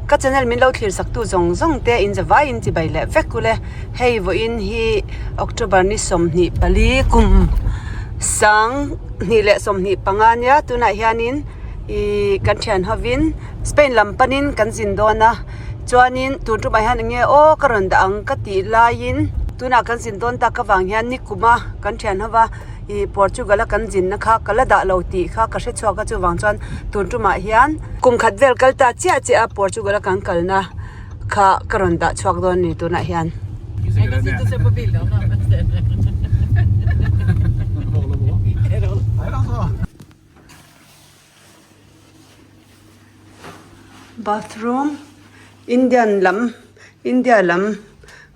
Ka channel min lo thlir sak tu zawng zawng te in zavai in chibai leh vek ule. Hei vawiin hi October ni 24 kum sang hnih leh 25 ania tunah hianin ih kan thian hovin Spain lam panin kan zin dawn a chuanin tun tumah hian eng nge aw ka rawn dah ang ka tih laiin tunah kan zin dawn tak avang hian nikuma kan thian hova ih Portugal a kan zinna kha ka la dah lo tih kha ka hre chhuak a chuvang chuan tun tumah hian kum khat vel kal ta chiah chiah a Portugal a kan kalna kha ka rawn dah chhuak dawn a ni tunah hian. Bathroom Indian lam India lam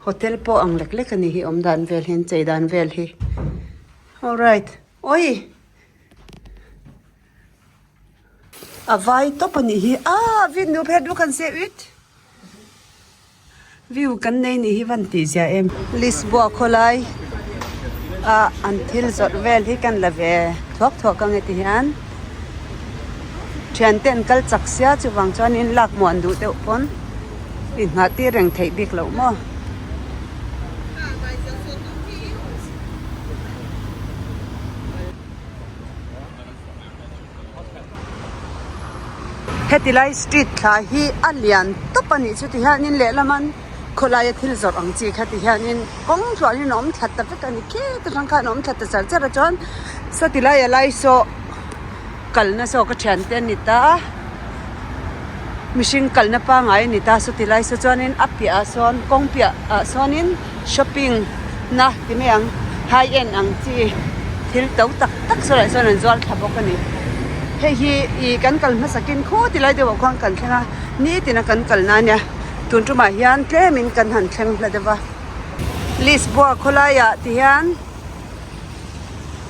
hotel pawh ang lek lek a ni hi awm dan vel hi an chei dan vel hi alright awi a vai tawp a nih hi ah vin nu phet lu kan se ut. View kan nei nih hi van tih zia em. Lisboa khawlai ah an thil zawrh vel hi kan la ve thuak thuak ang e ti hian thian te an kal chak sia chuvang chuanin lak muan duh deuh pawn inghah tir reng theih bik loh maw. Heti lai street thla hi a lian tawp a nih chu ti hianin lehlaman khawlaia thil zawrh ang chi kha ti hianin kawng tluahin a awm thla ta vek a ni khit atang khan a awm thla ta char char a chuan sawti laia lai saw kalna saw ka thiante a ni ta mihring kalna pangai a ni ta sawti lai saw chuanin a piahah sawn kawng piah ah sawnin shopping na ti mai ang high end ang chi thil to tak tak saw lah sawn an zuar thla bawk a ni hei hi ih kan kal hmasak in khaw ti lai deuh ah khuan kan thleng a nitin a kan kal na ania tun tumah hian tlem in kan han thleng hla deuh a Lisboa khawlai ah ti hian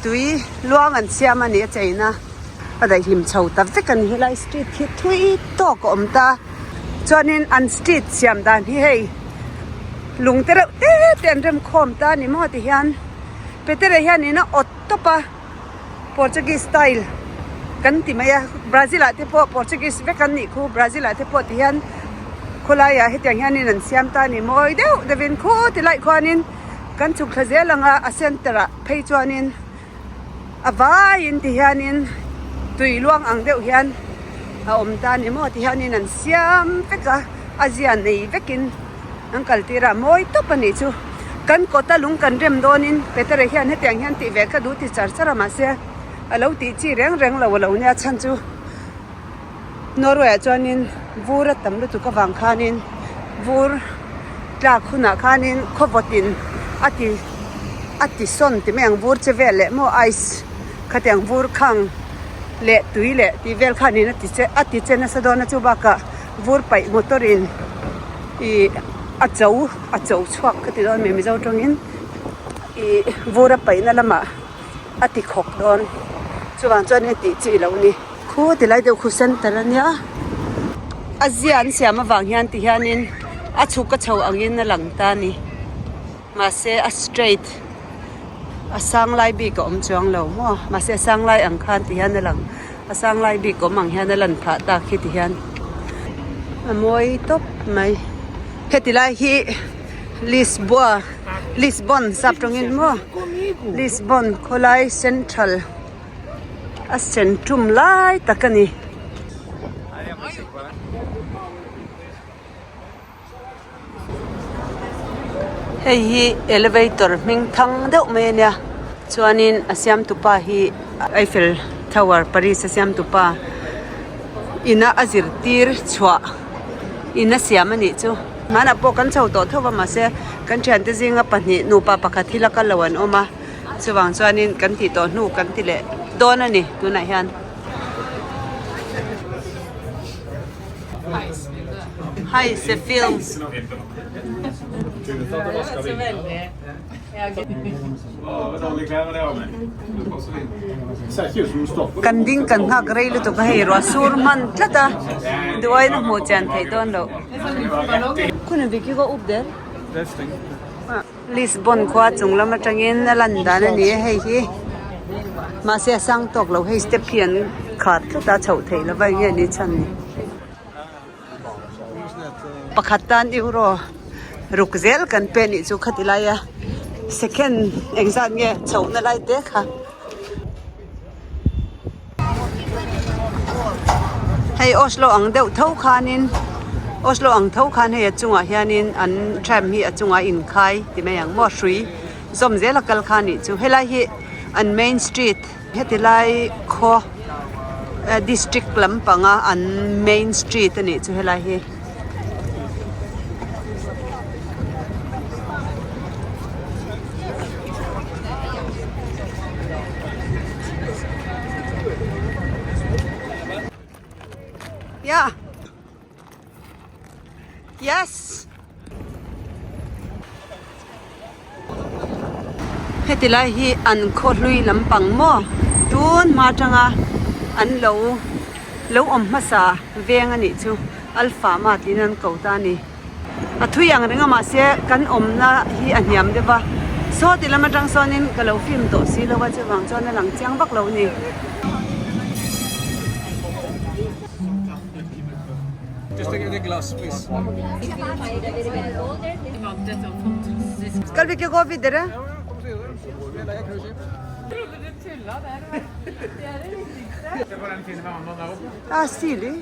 tui luang an siam a ni a cheina a daihlim chho ta vek a ni helai street hi thui tawk a awm ta chuanin an street siam dan hi hei. Lung te reuh te te an rem khawm ta a ni maw ti hian Petere hian in a awt tawp a Portuguese style kan ti mai a Brazil ah te pawh Portuguese vek an nih khu Brazil ah te pawh ti hian khawlai ah hetiang hian in an siam ta a ni mawi deuh deuh in khu ti lai khuanin kan chhuk thla zel ang a a center ah phei chuanin A vaiin ti hianin tui luang ang deuh hian a awm ta a ni maw ti hianin an siam vek a, a zia nei vekin an kal tir a, mawi tawp a nih chu. Kan kawta lung kan rem dawnin Peter-a hian hetiang hian tih ve ka duh ti char char a mahse a lo tih chi reng reng lo a lo nia chhan chu Norway ah chuanin vur a tam lutuk avang khanin vur tlak hunah khanin khawvawtin a ti a ti sawn ti mai ang vur che vel leh maw ice khatiang vur khang leh tui leh tih vel khanin a ti che a ti che nasa dawn a chu bakah vur paih motor in ih a cho a cho chhuak ka ti dawn a ni mizo tawngin ih vur a paihna lamah a ti khawk dawn chuvang chuan hei tih chi lo ni. Khu ti lai deuh khu center a nia a zia an siam avang hian ti hianin a chhuk a chho angin a lang ta a ni mahse a straight a sang lai bik a awm chuang lo maw mahse a sang lai ang khan ti hian a lang a sang lai bik awm ang hian a lan phah tak hi ti hian a mawi tawp mai heti lai hi Lisboa Lisbon sap tawngin maw Lisbon khawlai central. A sen tum lai tak a ni. Hei hi elevator hming thang deuh mai a nia chuanin a siamtupa hi Eiffel Tower Paris a siamtupa ina a zirtir chhuah in a siam a nih chu. Hmanah pawh kan chho tawh tho va mahse kan thiante zinga pahnih nupa pakhat hi la kal lo an awm a. Chuvang chuanin kan tih tawh hnu kan ti leh dawn a ni tunah hian. Hi se film. Kan ding kan nghak rei lutuk a hei ruah sur hman tlat a duain a hmuh chian theih dawn loh. Khun a bik hi ka up der. Lisbon khua chung lam atangin a lan dan a ni a hei hi mahse a sang tawk lo hei step hi an khar tlat a chhoh theih lova eng nge ni chhan ni. Pakhat tan euro ruk zel kan pe nih chu khati laia second engzat nge chhohna lai te kha. Hei Oslo ang deuh tho khanin Oslo ang tho khan hei a chungah hianin an tram hi a chungah a inkhai ti mai ang maw hrui zawm zel a kal kha a nih chu helai hi an main street heti lai khaw district lampanga an main street a nih chu helai hi. Yeah. Yes. Heti lai hi an khaw hlui lampang maw tun hma atanga an lo lo awm hmasa veng a nih chu Alpha ma tiin an ko ta a ni. A thui ang reng a mahse kan awmna hi a hniam deuh va, saw ti lam atang sawnin ka lo film tawh si lo a chuvang chuan a lang chiang vak lo a ni. Skal vi ikke gå videre? Ja, stilig.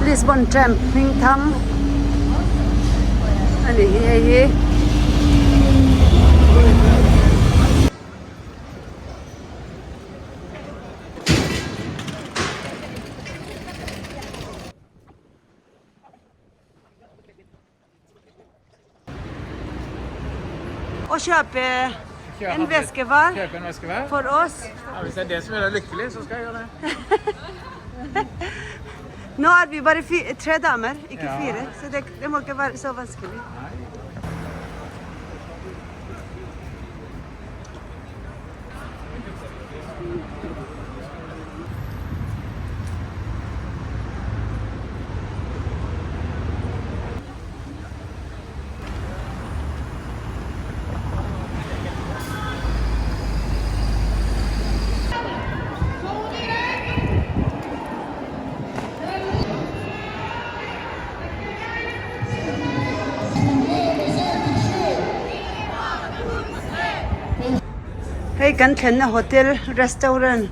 Lisbon tram hming thang a ni hi hei hi. Å kjøpe en veske hver Kjøpe en veske hver? for oss. Ja, hvis det er det som gjør deg lykkelig, så skal jeg gjøre det. Nå er vi bare fi tre damer, ikke Ja. fire, så det, det må ikke være så vanskelig. Hei kan thlenna hotel restaurant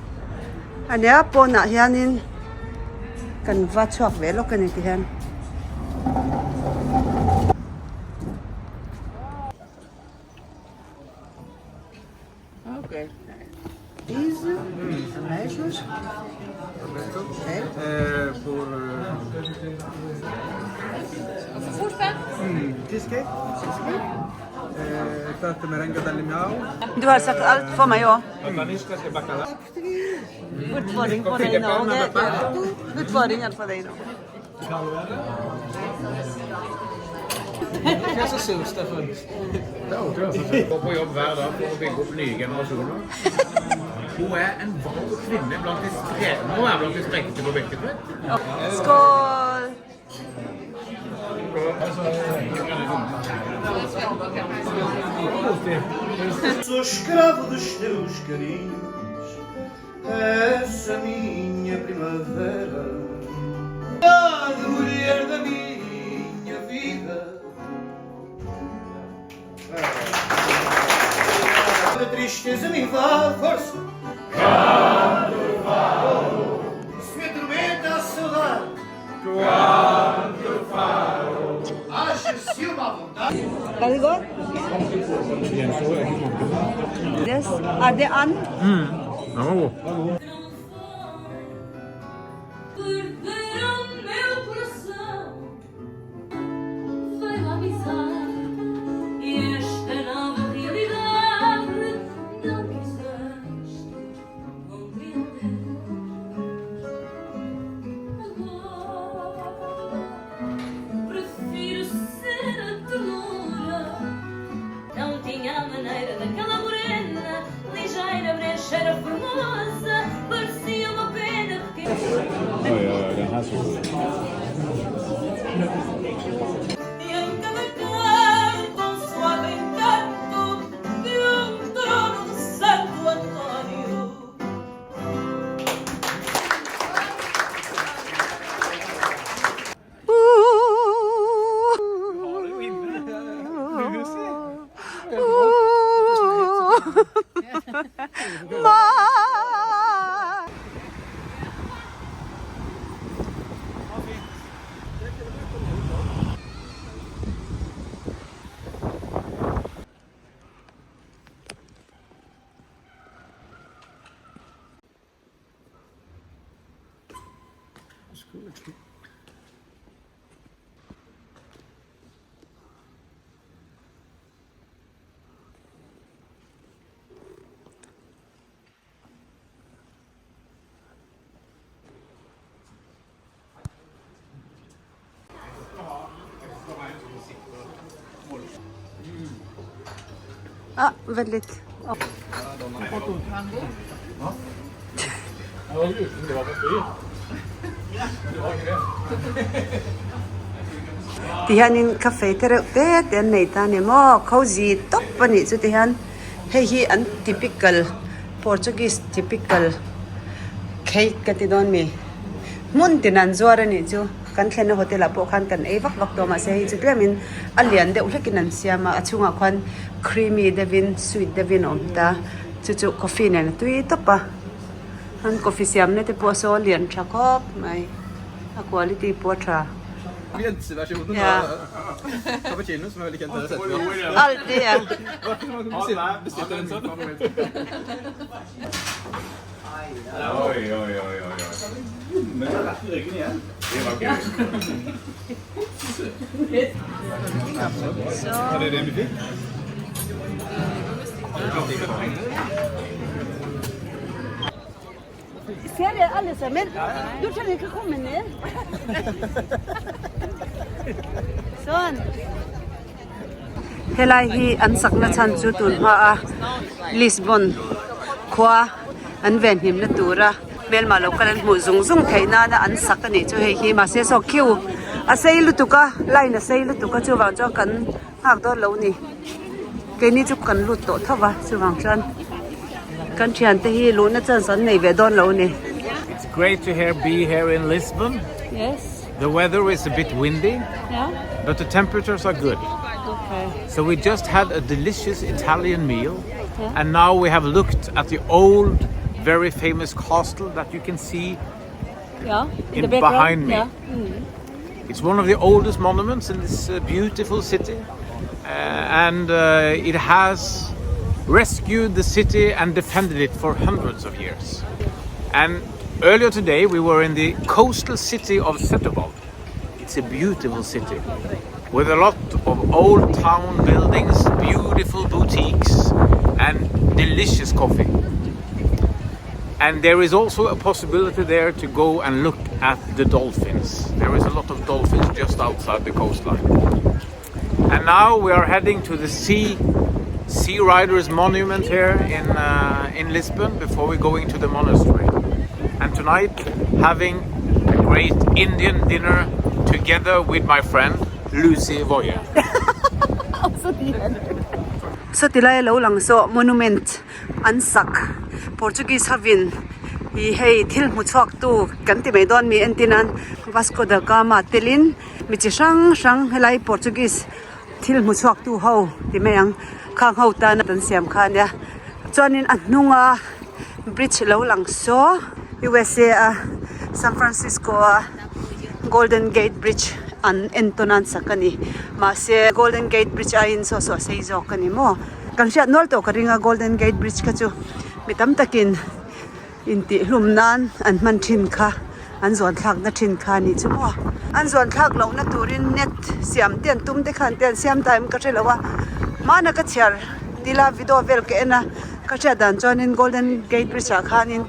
a nia pawnah hianin kan va chhuak ve lawk a ni tihian. Du har sagt alt for meg òg. Utfordring for deg nå. Utfordring er for deg nå. Går på jobb hver dag for å bygge opp nye generasjoner. Hun er en vakker kvinne blant de spre... Må være blant de sprekeste på Birketvedt. Skål! Sou escravo dos teus carinhos, essa minha primavera. Mulher da minha vida. A tristeza me invade, força. Quando falo, se me atormenta a saudade. Quando falo, haja ciúme à vontade. Er det godt? Yes. Er det and? Den var god. Perder o meu coração veio avisar esta nova realidade. Não quiseste compreender. så god. Ah, vent litt. Tihianin cafe te reuh te te an nei ta a ni maw cozy tawp a nih chu tihian hei hi an typical Portuguese typical cake ka ti dawn mi hmun tin an zuar a nih chu kan thlenna hotel ah pawh khan kan ei vak vak tawh mahse hei chu tlemin a lian deuh hlekin an siam a a chhungah khuan creamy deuhin sweet deuhin a awm ta chu chu coffee nen a tui tawp a. An coffee siamna te pawh saw lian tha khawp mai a quality pawh a tha. Ser dere alle sammen? Du trenger ikke komme ned. Sånn. Helai hi an sakna chhan chu tun hma a Lisbon khua an venhimna tura hmelma lo kal an hmuh zung zung theih nana an sak a nih chu hei hi mahse saw queue a sei lutuk a line a sei lutuk a chuvang chuan kan nghak dawn lo ni keini chu kan lut tawh tho va chuvang chuan kan thiante hi luhna chance an nei ve dawn lo a ni. It's great to here be here in Lisbon. Yes. The weather is a bit windy. Yeah. But the temperatures are good. Okay. So we just had a delicious Italian meal. Yeah. And now we have looked at the old, very famous castle that you can see Yeah. in the behind me. Yeah. It's one of the oldest monuments in this uh, beautiful city, uh, and uh, it has rescued the city and defended it for hundreds of years. And earlier today, we were in the coastal city of Setúbal. It's a beautiful city with a lot of old town buildings, beautiful boutiques, and delicious coffee. And there is also a possibility there to go and look at the dolphins. There is a lot of dolphins just outside the coastline. And now we are heading to the Sea Sea Riders Monument here in uh, in Lisbon before we go into the monastery. And tonight, having a great Indian dinner together with my friend Lucy Voye. Sawti lai a lo lang saw monument an sak Portuguese hovin ih hei thil hmu chhuak tu kan ti mai dawn mi entir nan Vasco da Gama telin mi chi hrang hrang helai Portuguese thil hmu chhuak tu ho ti mai ang khang ho tan an siam kha ania chuanin a hnunga bridge lo lang saw U_S_A a San Francisco a Golden Gate Bridge an entawn a an sak a ni mahse Golden Gate Bridge aiin saw saw a sei zawk a ni maw. Kan hriat nual tawh ka ring a Golden Gate Bridge kha chu mi tam takin intih hlum nan an hman thin kha an zuan thlak na thin kha a nih chu maw. An zuan thlak loh na turin net siam te an tum te khan te an siam ta em ka hre lo a hmana ka chhiar dila video vel ka en a ka hriat dan chuanin Golden Gate Bridge ah khanin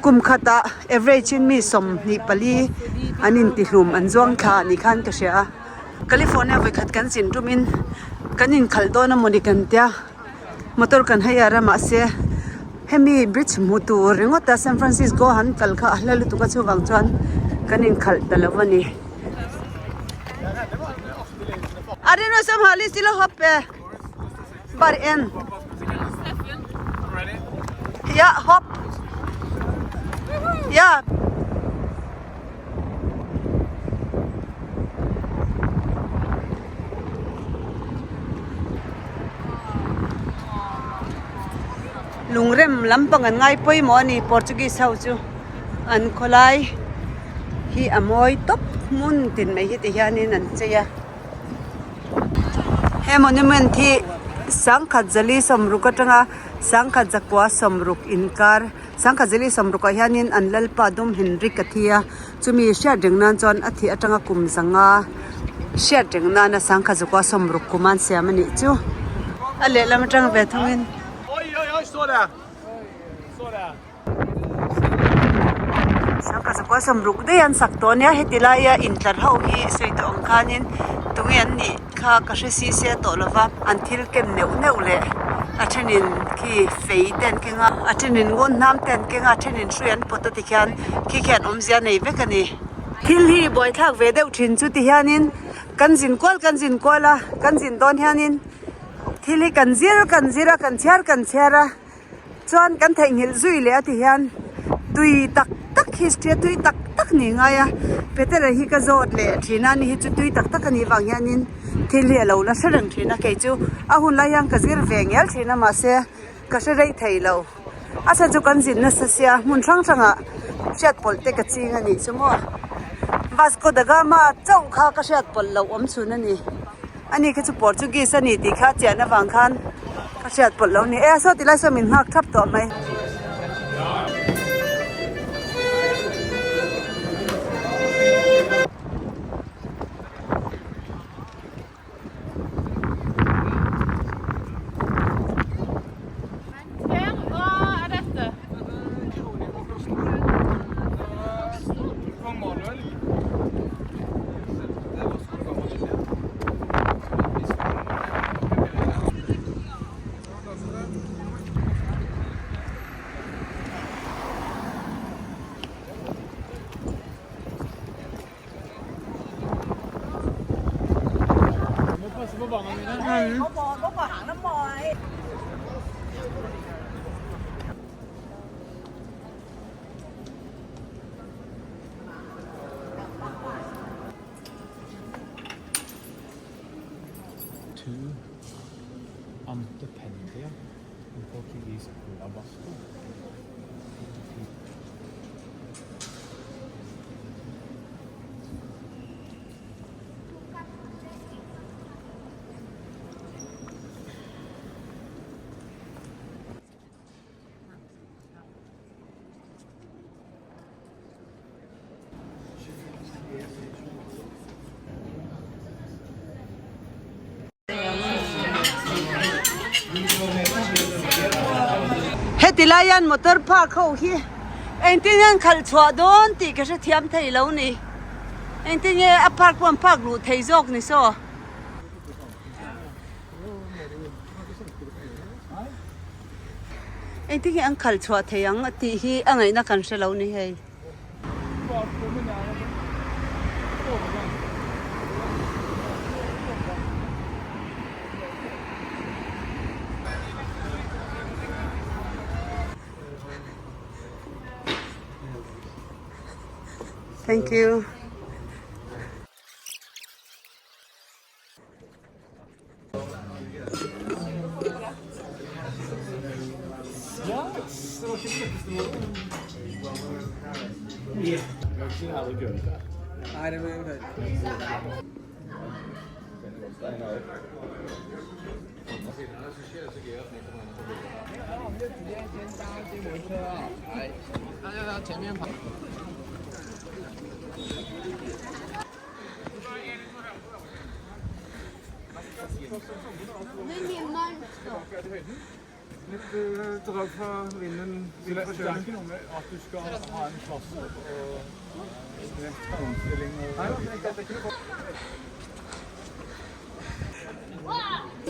kum khatah average in mi 24 an intihlum an zuang thla a nih khan ka hria a. California vawikhat kan zin tumin kan inkhalh dawn a mawni kan tia motor kan hei ar a mahse hemi bridge hmuh tur ringawt a San Francisco han kal kha a hla lutuk a chuvang chuan. Kan inkhalh ta lo a ni. A rin awsam ha list ila hawp e. Bar en. Ya hawp. Ya. Lungrem lampang an ngai pawimawh a ni Portuguese ho chu an khawlai hi a mawi tawp hmun tin mai hi ti hianin an chei a he monument hi sangkhat zali sawmruk atanga sangkhat zakua sawmruk inkar sangkhat zali sawmruk ah hianin an lalpa dum Henrik a thi a chumi hriat reng nan chuan a thih atanga kum zanga hriat reng nana sangkhat zakua sawmruk kum a an siam a nih chu a lehlam atang ve thungin. Sangkhat zakua sawmruk daih an sak tawh ania heti laia intlar ho hi sawi tawh ang khanin tunge an nih kha ka hre si sia tawh lova an thil ken neuh neuh leh a thenin khi fei te an keng a a thenin ngun hnam te an keng a a thenin hrui an pawt a tikhian khi khian awmzia nei vek a ni. Thil hi buaithlak ve deuh thin chu tihianin kan zin kual kan zin kual a kan zin dawn hianin thil hi kan zir kan zir a kan chhiar kan chhiar a chuan kan theihnghilh zui leh a ti hian tui tak tak history a tui tak tak ni ngai a Petera hi ka zawt leh thin a ni hi chu tui tak tak a nih vang hianin thil hi a lo la hre reng thin a kei chu a hun lai hian ka zir ve ngial thin a mahse ka hre rei thei lo a chhan chu kan zin nasa sia hmun hrang hrangah hriat pawlh te ka ching a nih chu maw Vasco da Gama chauh kha ka hriat pawlh loh awm chhun a ni. Ani khi chu Portuguese a ni tih kha chian avang khan ka hriat pawlh lo ni. E a saw ti lai saw min nghak thap tawh mai. To Antependia in Portuguese Labasco. Heti lai hian motor park ho hi engtin nge an khalh chhuah dawn tih ka hrethiam thei lo ni engtin nge a park pawh an park luh thei zawk ni saw. Engtin nge an khalh chhuah thei ang tih hi a ngaihna kan hre lo ni hei. Thank you.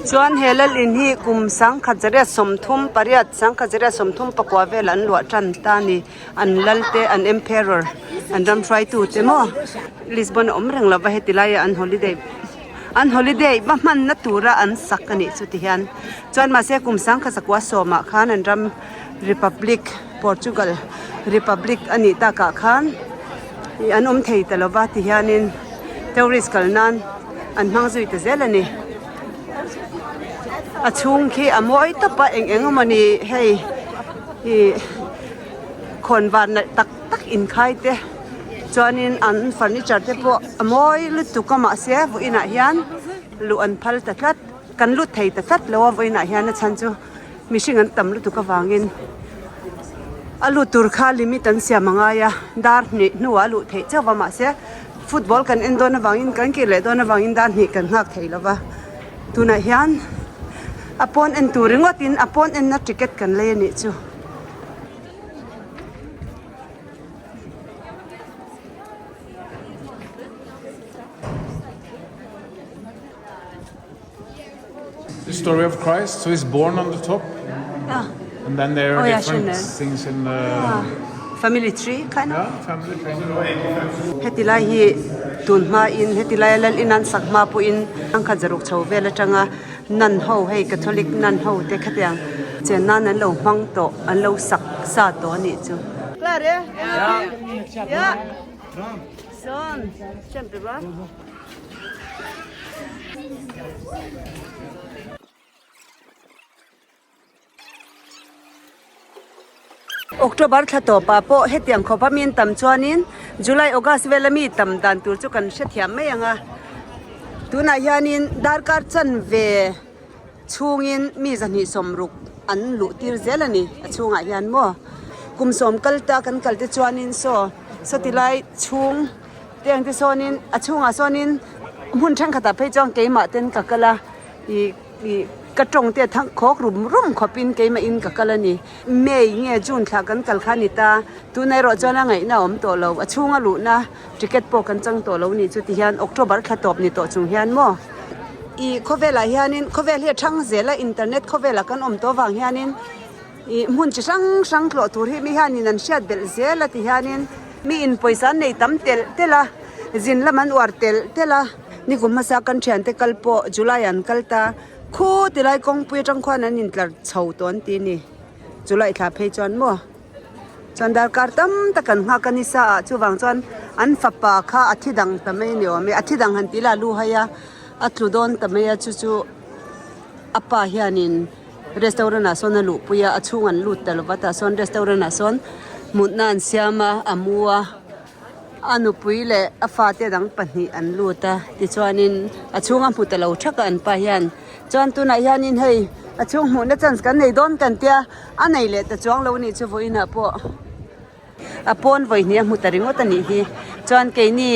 Chuan he lal in hi kum 1938 1934 vel an luah tan ta a ni an lal te an emperor. An ram hruaitu te maw Lisbon a awm reng lova heti laia an holiday an holiday va hmanna tura an sak a nih chu ti hian chuan mahse kum sangkhat zakua sawmah khan an ram Republic Portugal Republic a nih takah khan ih an awm thei ta lova ti hianin tourist kal nan an hmang zui ta zel a ni a chhung khi a mawi tawp a eng eng emawni hei ih khawnvar nalh tak tak inkhai te chuanin an furniture te pawh a mawi lutuk a mahse vawiinah hian luh an phal ta tlat kan lut thei ta tlat lo a vawiinah hian a chhan chu mihring an tam lutuk avangin a lut tur kha limit an siam a ngai a dar hnih hnuah a luh theih chauh va mahse football kan en dawn avangin kan kir leh dawn avangin dar hnih kan nghak thei lo va tunah hian a pawn en tur ringawtin a pawn enna ticket kan lei a nih chu. The story of Christ, so he's born on the top. Ah. And then there are Oh, yeah, different sure. things in the Ah. Family tree kind of. yeah, family tree. Heti lai hi tun hma in heti lai lal in an sak hma pawhin an khat zaruk chho vel atanga Nun ho hei Catholic nun ho te khatiang chen nan an lo hmang tawh an lo sak sa tawh a nih chu. Klar e? Ya. Son. Siyempre ba? October thla tawpah pawh hetiang khawpa mi an tam chuanin July August vela mi tam dan tur chu kan hrethiam mai ang a tunah hianin darkar chanve chhungin mi zahnih sawmruk an luh tir zel a ni a chhungah hian maw kum sawm kal ta kan kal te chuanin saw sawti lai chhung te ang te sawnin a chhungah sawnin hmun thenkhatah phei chuan keimah ten ka kal a ih. Ih ka tawng te thang khawk rum rum khawp in keimah in ka kal a ni. May nge June thla kan kal kha a ni ta. Tuna erawh chuan a ngaihna a awm tawh lo. A chhunga luhna ticket pawh kan chang tawh lo ni chu ti hian October thla tawp ni tawh chung hian maw. Ih khawvelah hianin khawvel hi a thang zel a internet khawvelah kan awm tawh avang hianin ih hmun chi hrang hrang tlawh tur hi mi hianin an hriat belh zel a ti hianin mi in pawisa an nei tam telh telh a zin lam an uar telh telh a. Nikum hmasa kan thiante kal pawh July an kal ta, khu tilai kawngpui atang khuan an intlar chho tawh an ti a ni. July thla phei chuan maw chuan darkar tam tak an nghak a ni sa ah chuvang chuan an fapa kha a thi dang ta mai a ni awm e, a thi dang han tih lah lu hai a, a tlu dawn ta mai a chu chu a pa hianin restaurant ah sawn a luhpui a, a chhung an lut ta lova tah sawn restaurant ah sawn mutna an siam a, a mu a. A nupui leh a fate dang pahnih an lut a tichuanin a chhunga hmu ta lo thak a an pa hian chuan tunah hianin hei a chhung hmuhna chance kan nei dawn kan tia a nei leh ta chuang lo anih chu vawiinah pawh a pawn vawi hnih a hmu ta ringawt a nih hi chuan keini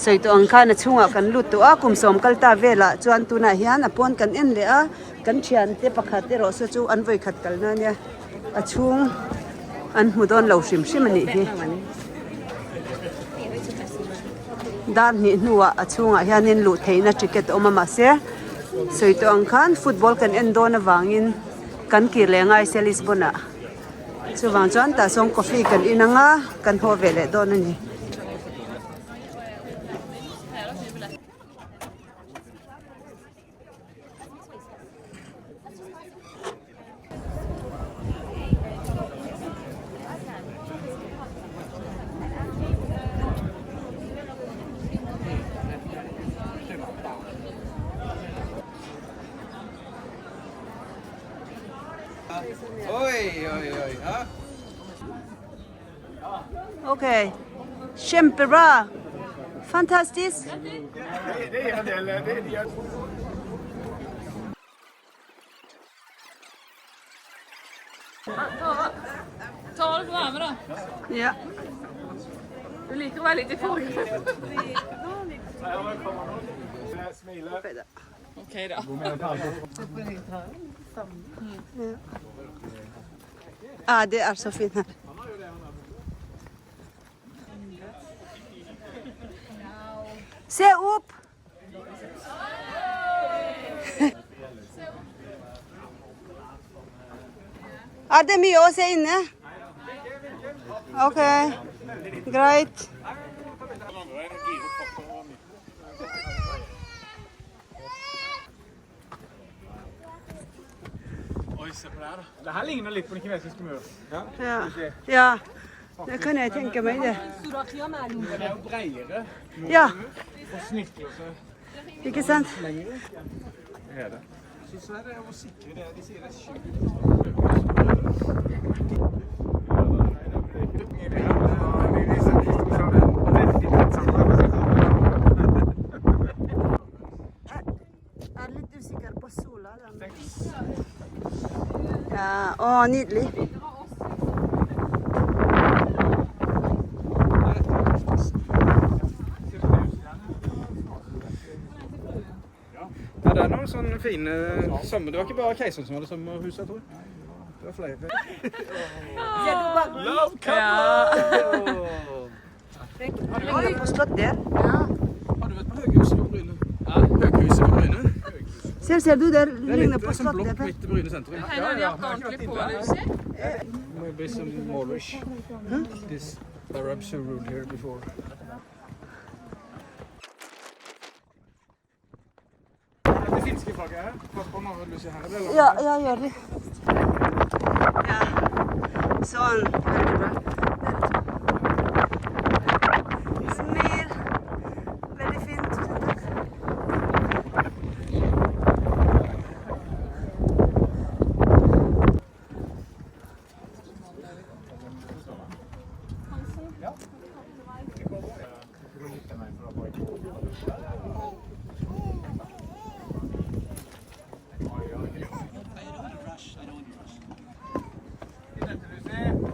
sawi tawh ang khan a chhungah kan lut tawh a kum sawm kal ta velah chuan tunah hian a pawn kan en leh a kan thiante pakhat erawh saw chu an vawi khat kalna ania a chhung. An hmu dawn lo hrim hrim a nih hi. Dar hnih hnuah a chhungah hianin luh theihna ticket a awm a mahse sawi tawh ang khan football kan en dawn avangin kan kir leh ngai se Lisbon ah. Chuvang chuan tah sawn coffee kan in ang a kan haw ve leh dawn a ni. Ok, kjempebra! Fantastisk! Ta og Vær med, da. Ja. Du liker å være litt i forgrunnen. Ok, da. Ja, det er så fint her. Se opp! Er det mye å se inne? Ok, greit. Det her ligner litt på den kinesiske mur. Ja. Ja. Det kan jeg tenke meg, det. Den er jo breiere Ja, og snirkler seg ikke sant? lengre. Det er det. Så, så er det å sikre det de sier det er skjult. Jeg er litt usikker på sola. Da. Ja, å, nydelig. Ja, det er noen sånne fine sommer... Det var ikke bare keiseren som hadde sommerhus, jeg tror. Det var flere. Love couple! Ligner på slott der. Har du vært på Høghuset på Bryne? Høghuset på Bryne? Ser, ser du der? Det er Ligner litt på sånn slott blokk der. midt i Bryne sentrum. Her har de jakka ordentlig på, Lucy. Maybe some Moorish. This Arabs who ruled here before. Det finske flagget her. Pass på nå, Lucy. Her blir det Ja, ja, gjør det. Ja. Sånn. Veldig bra. Der. Smil. Veldig fint. Tusen takk.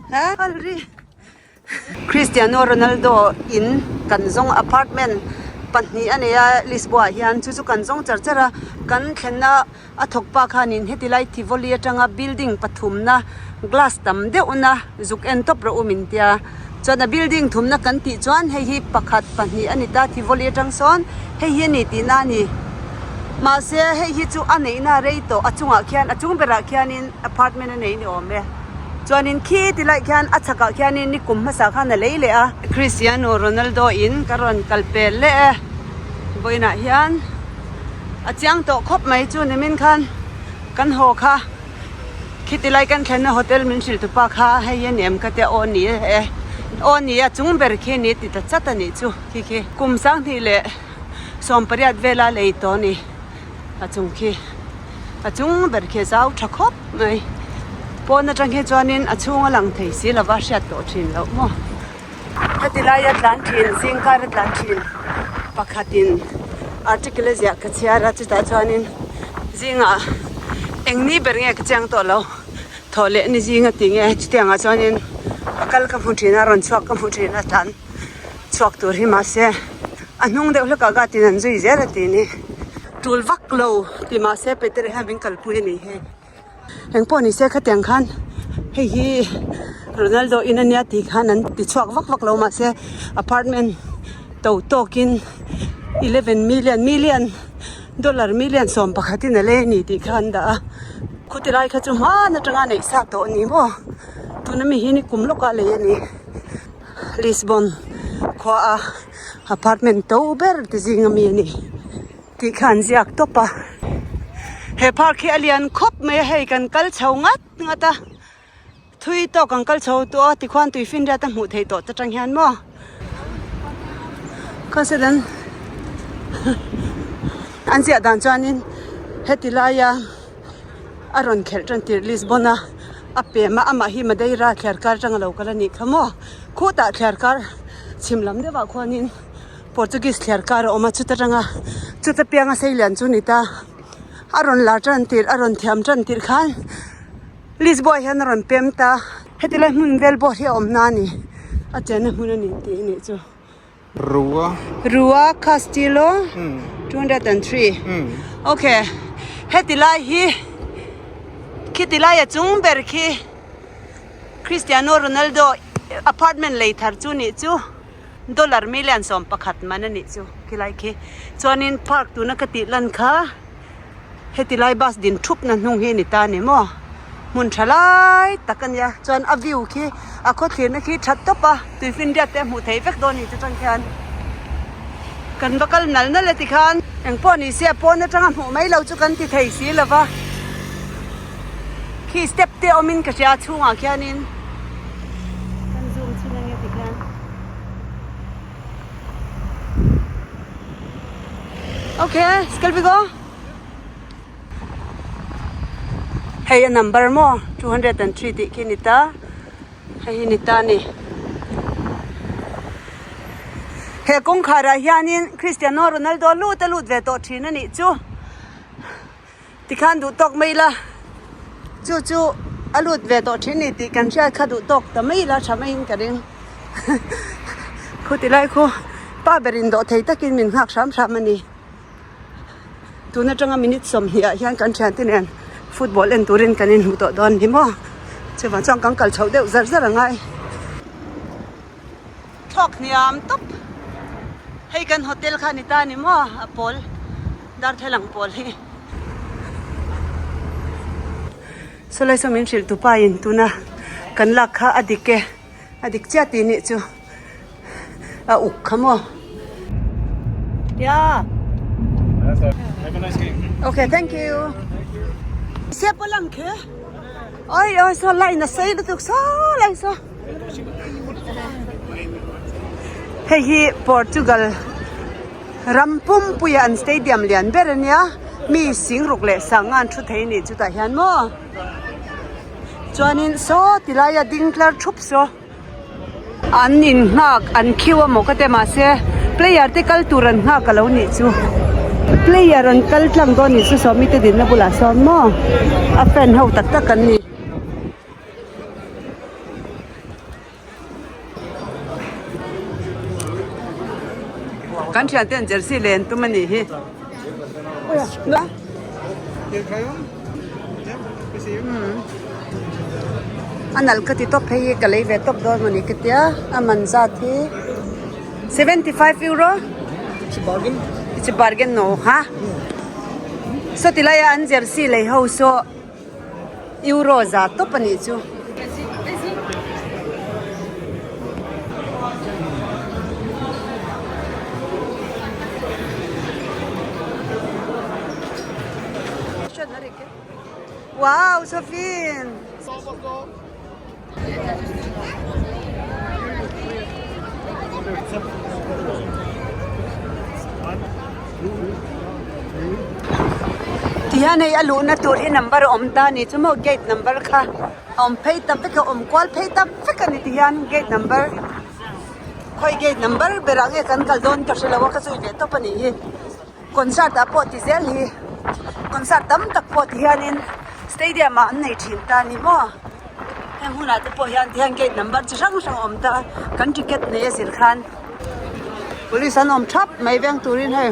Hæ? Aldri. Cristiano Ronaldo in kan zawng apartment pahnih a nei a Lisboa ah hian chu chu kan zawng char char a kan thlenna a thawk pa khanin heti lai Tivoli atanga building pathumna glass tam deuhna zuk en tawp rawh u min tia chuan a building thumna kan tih chuan hei hi pakhat pahnih a ni ta Tivoli atang sawn hei hi a ni tihna a ni mahse hei hi chu a neihna a rei tawh a chungah khian a chung berah khianin apartment a nei ni awm e chuanin khi ti laiah khian a chhakah khianin ni kum hmasa khan a lei leh a. Cristiano Ronaldo in ka rawn kal pel leh e vawiinah hian a chiang tawh khawp mai chu nimin khan kan haw kha khiti lai kan thlenna hotel min hrilh tu pa kha hei hi a ni em ka tia aw ni e aw ni a chung ber khi a ni ti ta chat a nih chu khi khi kum sanghnih leh 18 vela lei tawh a ni a chung khi a chung ber khi a zau tha khawp mai pawn atang hi chuanin a chhung a lang thei si lova hriat tawh thin loh maw heti laia tlan thin zingkar a tlan thin pakhatin article a ziah ka chhiar a chutah chuanin zingah eng ni ber nge ka chiang tawh lo thawh leh ni zing a ti nge chutiangah chuanin a kal ka hmu thin a rawn chhuak ka hmu thin a tlan chhuak tur hi mahse a hnung deuh hlekah ka tin an zui zel a ti ni. Tul vak lo ti mahse Peter hian min kalpui a nih hi. Engpawh ni se khatiang khan hei hi Ronaldo in ania tih khan an ti chhuak vak vak lo mahse apartment to tawkin eleven million million dollar million 11 in a lei a ni tih kha an dah a khuti lai kha chu hman atanga neih sa tawh a ni maw tuna mi hi ni kum lawkah a lei a ni. Lisbon khua a apartment to ber ti zing ami a ni tih kha an ziak tawp a he park hi a lian khawp mai a hei kan kal chho ngat ngat a thui tawk kan kal chho tawh a tikhuan tui finriat a hmuh theih tawh te tang hian maw khaw an ziah dan chuanin heti laia. a rawn khelh tan tirh Lisbon a a pem a amah hi Madeira thliar kar atanga lo kal a nih kha maw khutah thliar kar chhim lam deuhah khuanin Portuguese thliar kar a awm a chuta tanga chuta pianga sei lian chu a ni ta a rawn lar tan tirh a rawn thiam tan tirh khan Lisboa hian a rawn pem ta heti lai hmun vel pawh hi a awm na a ni a chenna hmun a ni tih a nih chu. Rua. Rua Castillo 203. Ok. Heti lai hi khiti lai a chung ber khi Cristiano Ronaldo apartment lei thar chu nih chu dollar million 11 man a nih chu khilai khi. Chuanin park tuna ka tih lan kha Heti lai bus din thup na hnung hi a ni ta a ni maw? Hmun tha lai tak a nia chuan a view khi a khawthlirna khi tha tawp a tuifinriat te a hmuh theih vek dawn a ni chu tang khian kan va kal nal nal e tikhan engpawh ni se a pawn atanga hmuh mai lo chu kan ti thei si lo va. Khi step te awmin ka hria chhungah khianin kan zoom chhin ange tikhian. Okay, skal we go? Hei a number maw 203 tih khi ni ta hei hi ni ta ni. He kawngkhar ah hianin Cristiano Ronaldo lut a lut ve tawh thin a nih chu. Tikhan duh tawk mai ila, chu chu a lut ve tawh thin ni tih kan hriat kha duh tawk ta mai ila tha maiin ka ring. Khu ti lai khu pa berin dawh thei takin min nghak hram hram a ni. Tun atanga minute 20 ah hian kan thiante nen football en turin kan inhmu tawh dawn ni maw? Chuvang chuan kan kal chhoh deuh zar zar a ngai. Thawk hniam tawp. Hei kan hotel kha a ni ta a ni maw? A pawl darthlalang pawl hi. Sawlai saw min hrilh tupa in tuna kan lak kha a dik e a dik chiah tih nih chu a uk kha maw. Yeah. Okay, thank you. Siap lang khe. Oi oi so lai na sei lutuk so lai so. Hei hi Portugal ram pumpuia an stadium lian ber a nia mi singruk leh sanga an thu thei a nih chutah hian maw chuanin saw ti laia ding tlar thup saw an inhnghak an queue a maw ka ti mahse player te kal tur an nghak alo nih chu player an kal tlang dawn nih chu sawmi te dinna bulah sawn maw a fan ho tak tak an ni. Kan thian ten jersey len tum a nih hi. A nalh ka ti tawp phei hi ka lei ve tawp dawn maw ni ka tia a man zat hi 75 euro. It's a bargain. It's a bargain no ha. Saw ti laia an jersey lei ho saw. Euro za tawp a nih chu. Wow, Sophie! Tihian hei a luhna tur hi number a awm ta a ni chu maw gate number kha a awm phei ta vek a awm kual phei ta vek a ni tihian gate number khawi gate number berah nge kan kal dawn ka hre lo a ka zui ve tawp a nih hi. Concert ah pawh ti zel hi concert tam tak pawh ti hianin stadium ah an nei thin ta ni maw heng hunah te pawh hian tihian gate number chi hrang hrang a awm ta kan ticket nei a zir khan police an awm thap mai veng turin hei.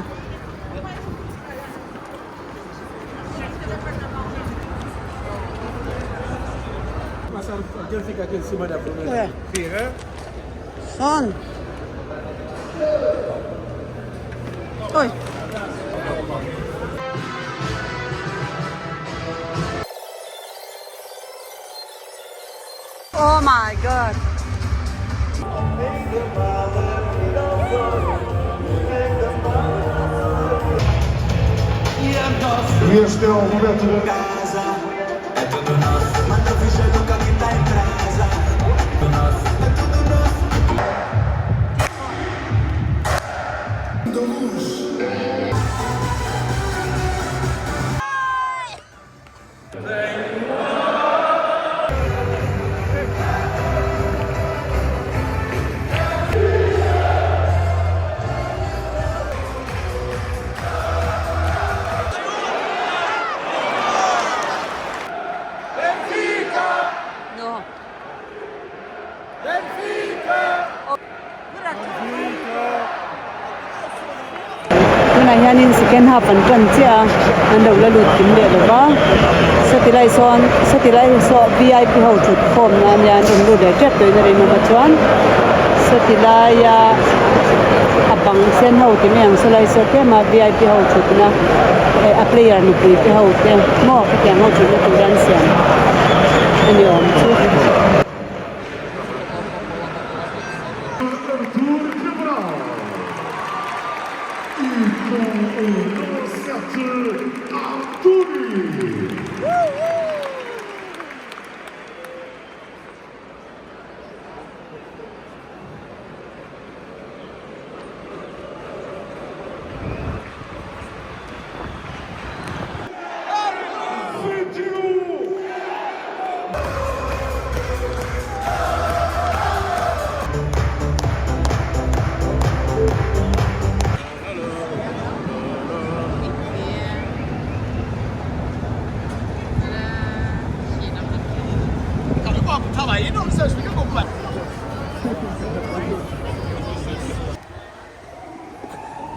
Sawn. Oi. Oh my god. Tunah hianin second half an tan chiah a an lo la lut kim leh lo va sawti lai sawn sawti lai saw vip ho thut khawm na ania an rawn lut leh tep tawhin a rinawm a chuan sawti laia a bang sen ho ti mai ang saw lai saw tlema vip ho thut na eh a player nupui te ho te maw khatiang ho thut na tur an siam a ni awm chu.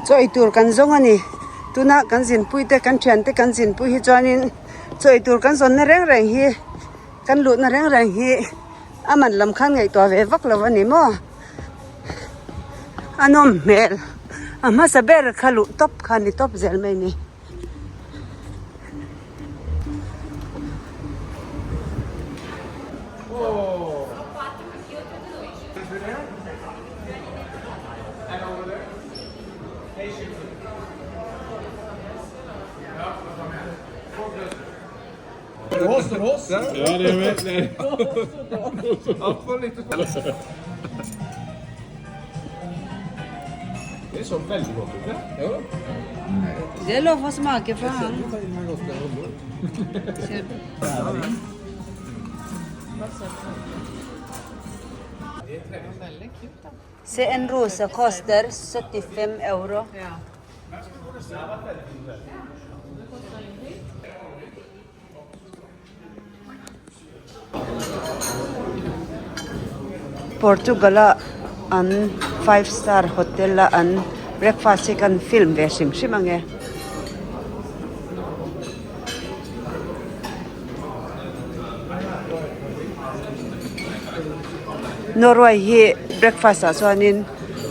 Chaw ei tur kan zawng a ni. Tuna kan zinpui te kan thiante kan zinpui hi chuanin chaw ei tur kan zawnna reng reng hi kan luhna reng reng hi a man lam khan ngaihtuah ve vak lo a ni maw? A nawm hmel a hmasa ber kha luh tawp kha a ni tawp zel mai a ni. Det er lov å smake faen. Se en rose koster 75 euro. Portugal a an five star hotel a an breakfast hi kan film ve hrim hrim ang e. Norway hi breakfast ah chuanin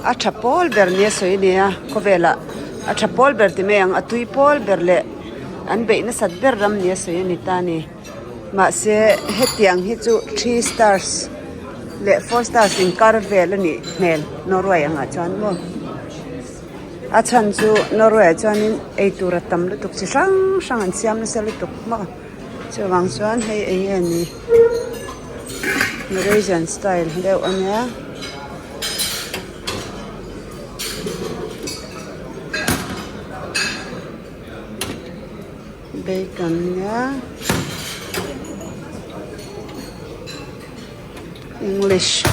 a tha pawl ber nia sawi a ni a khawvelah a tha pawl ber ti mai ang a tui pawl ber leh an beih nasat ber ram nia sawi a ni ta a ni mahse hetiang hi chu three stars leh four stars inkar vel a nih hmel Norway angah chuan maw. A chhan chu Norway ah chuanin eitur a tam lutuk chi hrang hrang an siam nasa lutuk maw chuvang chuan hei eng nge ni Norwegian style deuh a nia. Bacon nia English.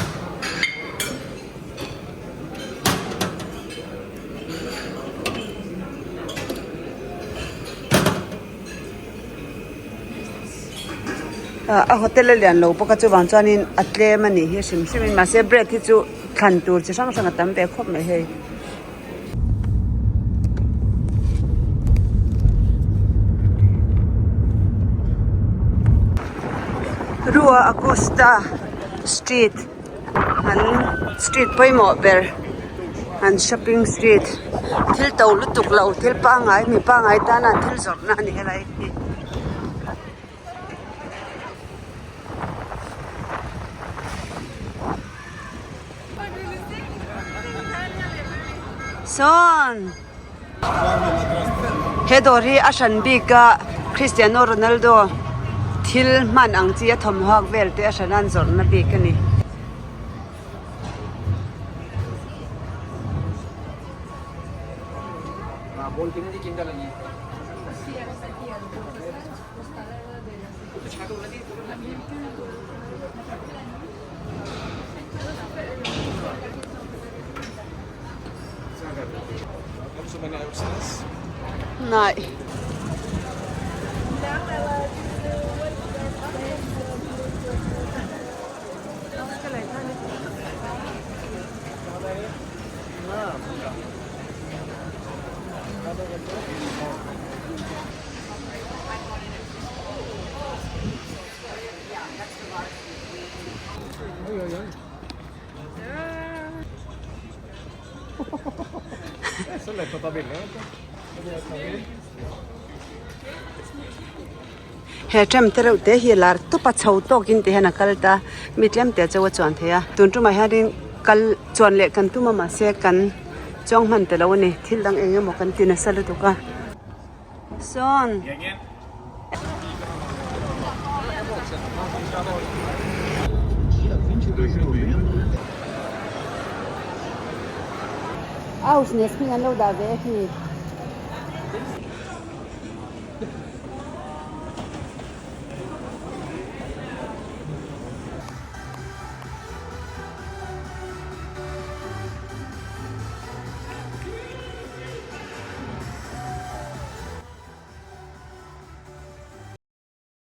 A hotel a lian lo bawk a chuvang chuanin a tlem a nih hi hrim hrim in mahse bread hi chu thlan tur chi hrang hrang a tam ve khawp mai hei. Rua Augusta street. An street pawimawh ber an shopping street thil to lutuk lo thil pangai mi pangai tana an thil zawrhna a ni helai hi. Sawn he dawr hi a hran bik a Cristiano Ronaldo thil hman ang chi a thawmhawk vel te a hran a an zawrhna bik a ni. Nei. He tram te reuh te hi a lar tawp a chho tawkin ti hian a kal ta mi tlem te chu a chuan thei a tun tumah hianin kal chuan leh kan tum a mahse kan chuang hman ta lo a ni thil dang eng emaw kan ti nasa lutuk a sawn. House nest hming an lo dah ve a khi.